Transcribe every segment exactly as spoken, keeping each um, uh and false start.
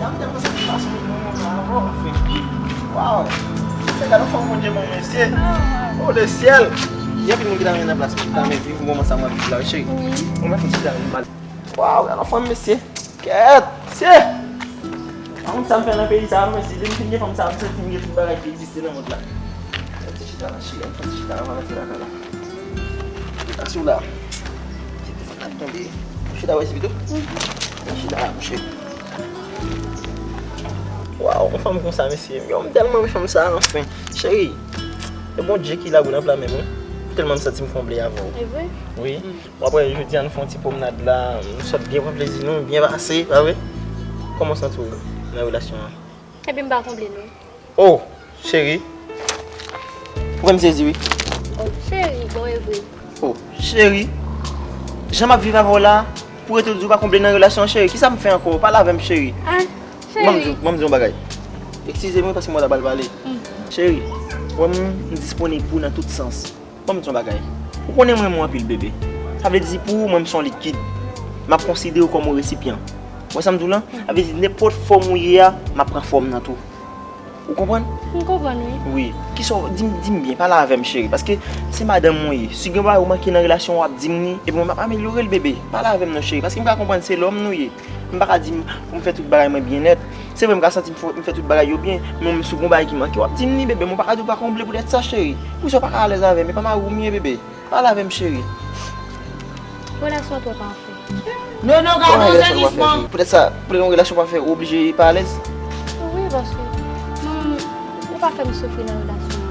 Dam, dam, sa ki pase nan moman sa, anfen. Waw. Se gade yon fanm Bondye ban mesye. Oh, le ciel. Gen anpil moun ki ta renmen nan plas mwen, ki ta renmen viv moman sa mwen ap viv la, wi, cheri. Mwen fè ti gade mal. Waw, gade yon fanm mesye. Kèt, mesye. Pa konn sa m fè nan peyi sa, non, mesye. Depi m fin gen fanm sa, m santi m gen tout bagay ki egziste nan mond la. Fè ti chita la, cheri, fè ti chita la, pa rete lakay la. Chita sou la. Chita sou la, tonbe. Chita wè si pito. Chita la, mouche. Waw, yon fanm konsa, mesye. Yo, m tèlman renmen fanm sa, anfen. Cheri, e Bondye ki lago nan pla men mwen. Tèlman m santi m konble avè w. E vre? Wi. Bon, apre, jodi a, nou fè yon ti pwomnad la. Nou sot byen pran plezi nou, byen pase, pa vre? Kòman w santi w nan relasyon an? Ebyen, m pa konble, non. Oh, cheri. Ou fè m sezi, wi. Oh, cheri, bon, e vre. Oh, cheri. Jan m ap viv avè w la, pou rete w di w pa konble nan relasyon an, cheri. Kisa m fè ankò? Pale avè m, cheri. Ah, cheri. Ban m di w, ban m di w yon bagay. Eskize mwen paske mwen ta pral pale. Mm. Cheri, ou wè m, m disponib pou w nan tout sans. Ban m di w yon bagay. Ou konnen m renmen w anpil, bebe. Sa vle di pou ou, mwen, m se yon likid. M ap konsidere w kòm yon resipyan. Ou wè sa m di w lan? Sa vle di nenpòt fòm ou ye a, m ap pran fòm nan tou. Ou konprann? M konprann, wi. Wi. Kisa w, di m, di m byen, pale avè m, cheri, paske se madanm mwen ye. Si gen bagay ou manke nan relasyon an, w ap di m li, epi mwen m ap amelyore l, bebe. Pale avè m non, cheri, paske m ka konprann se lòm nou ye. M pa ka di m pou m fè tout bagay mwen byen nèt. Se vre, m ka santi m fè, m fè tout bagay yo byen, men si w gen yon bagay ki manke, w ap di m li, bebe. Mwen pa ka di w pa konble poutèt sa, cheri. Poukisa w pa ka alèz avè m? E pa mari w m ye, bebe. Pale avè m, cheri. Relasyon an twò pafè. Non, non, gade yon zenisman. Poutèt sa, poutèt yon relasyon pafè, ou oblije pa alèz? Wi, paske mwen, ou pa fè m soufri nan relasyon an.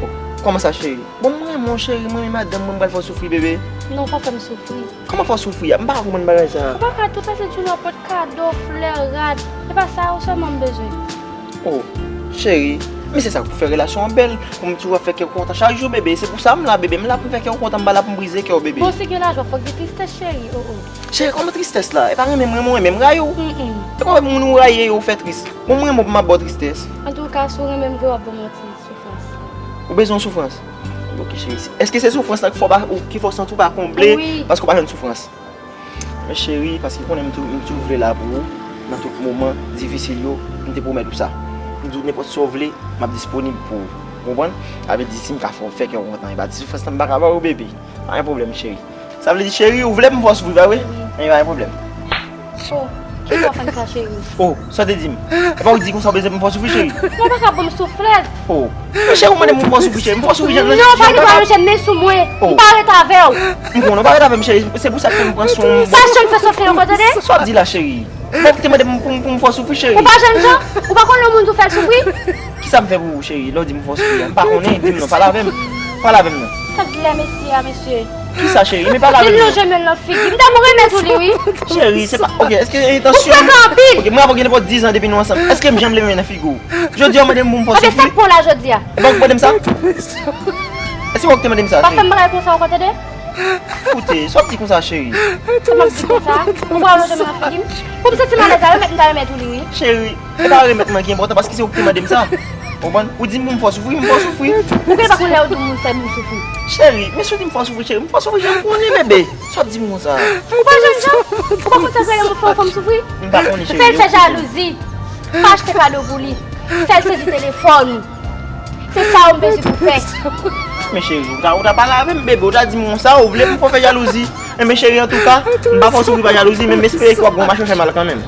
Oh, kòman sa, cheri? Bon, mwen renmen w, cheri, mwen renmen madanm mwen, m pral fè w soufri, bebe. Non, ou pa fè m soufri. Kòman fè w soufri a? M pa ka konprann bagay sa. Ou pa ka tou pase jounen w ap pot kado, flè, rad. Se pa sa ou sèlman m bezwen. Oh, cheri, men se sa k pou fè relasyon an bèl, pou m toujou ap fè kè w kontan chak jou, bebe. Se pou sa m la, bebe. M la pou m fè kè w kontan, m pa la pou m brize kè w, bebe. Bon, si gen lajan, fòk gen tristès, cheri. Oh, oh. Cheri, kòman tristès la? E pa renmen m renmen w, renmen m rayi w. Mm, mm. E kòman moun ou rayi yo ou fè tris? Bon, mwen renmen w pou m ap ba w tristès. Antouka, si w renmen m vre, w ap ban m yon ti soufrans. Ou bezwen yon soufrans? Ok, cheri. Èske se soufrans la ki fè w pa, ou, ki fè w santi w pa konble paske w pa jwenn soufrans? Men cheri, paske konnen m tou, m toujou vle la pou ou, nan tout moman difisil yo, m te pwomèt ou sa. M di w nenpòt sa w vle, m ap disponib pou ou. Ou konprann? Sa vle di si m ka fè w fè kè w kontan, e pa ti soufrans lan m pa ka ba w, bebe. Pa gen pwoblèm, cheri. Sa vle di, cheri, ou vle pou m fè w soufri, pa vre? Wi. Anyen, pa gen pwoblèm. Oh, ki fè w fè m sa, cheri? Oh, sa w te di m? E pa ou di konsa w bezwen pou m fè w soufri, cheri? Ou pa ka ban m souflèt. Oh. Men cheri, ou mande m pou m fè w soufri, cheri. M fè w soufri, jan nan... Non, pa gen pwoblèm, cheri, men sou mwen. Oh. M pa ret avè w. M konnen w pa ret avè m, cheri. Se pou sa k fè m pran swen w. Pa janm fè soufri ankò, tande? Sa w ap di la, cheri? Bon, ou te mande m pou, pou m fè w soufri, cheri. Ou pa jènjan? Ou pa konnen yon moun tou fè l soufri? Kisa m fè pou ou, cheri? Lè w di m fè w soufri a, m pa konnen, di m non, pale avè m. Pale avè m non. Sa k di la, mesye a, mesye? Kisa, cheri? Men pale avè m non. Li lonje men l nan figi m. M tèlman renmen tou li, wi. Cheri, se pa, ok, èske entansyon... Ou frekan anpil. Ok, mwen avè w gen nenpòt diz an depi nou ansanm. Èske m janm leve men nan figi w? Jodi a, w mande m pou m fè w soufri? Ebyen, sa k pran w la jodi a? E pa ou k mande m sa? Èske ou k te mande m sa, cheri? Pa fè m bagay konsa ankò, tande? Koute, sa w ap di konsa, cheri? Sa m ap di konsa? Ou pral lonje men nan figi m? Pou m santi m alèz la, remèt m ta remèt ou li, wi. Cheri, e pa remèt mwen ki enpòtan, paske se ou ki te mande m sa. Ou konprann? Ou di m pou m fè w soufri, m fè w soufri. Ou genlè pa konn lè ou di yon moun fè moun soufri. Cheri, men si w di m fè w soufri, cheri, m fè w soufri, jan m konnen, bebe. Sa w ap di m konsa? Ou pa jènjan? Ou pa konn sa k rele moun fè yon fanm soufri? M pa konnen, cheri. Fè l fè jalouzi. Pa achte kado pou li. Fè l sezi telefòn ou. Se sa ou bezwen pou fè. Men cheri, ou ta, ou ta pale avè m, bebe, ou ta di m konsa, ou vle pou m fè w fè jalouzi. Enben cheri, antouka, m pa fè w soufri pa jalouzi, men m espere ke w ap gen yon machann fè mal kanmenm.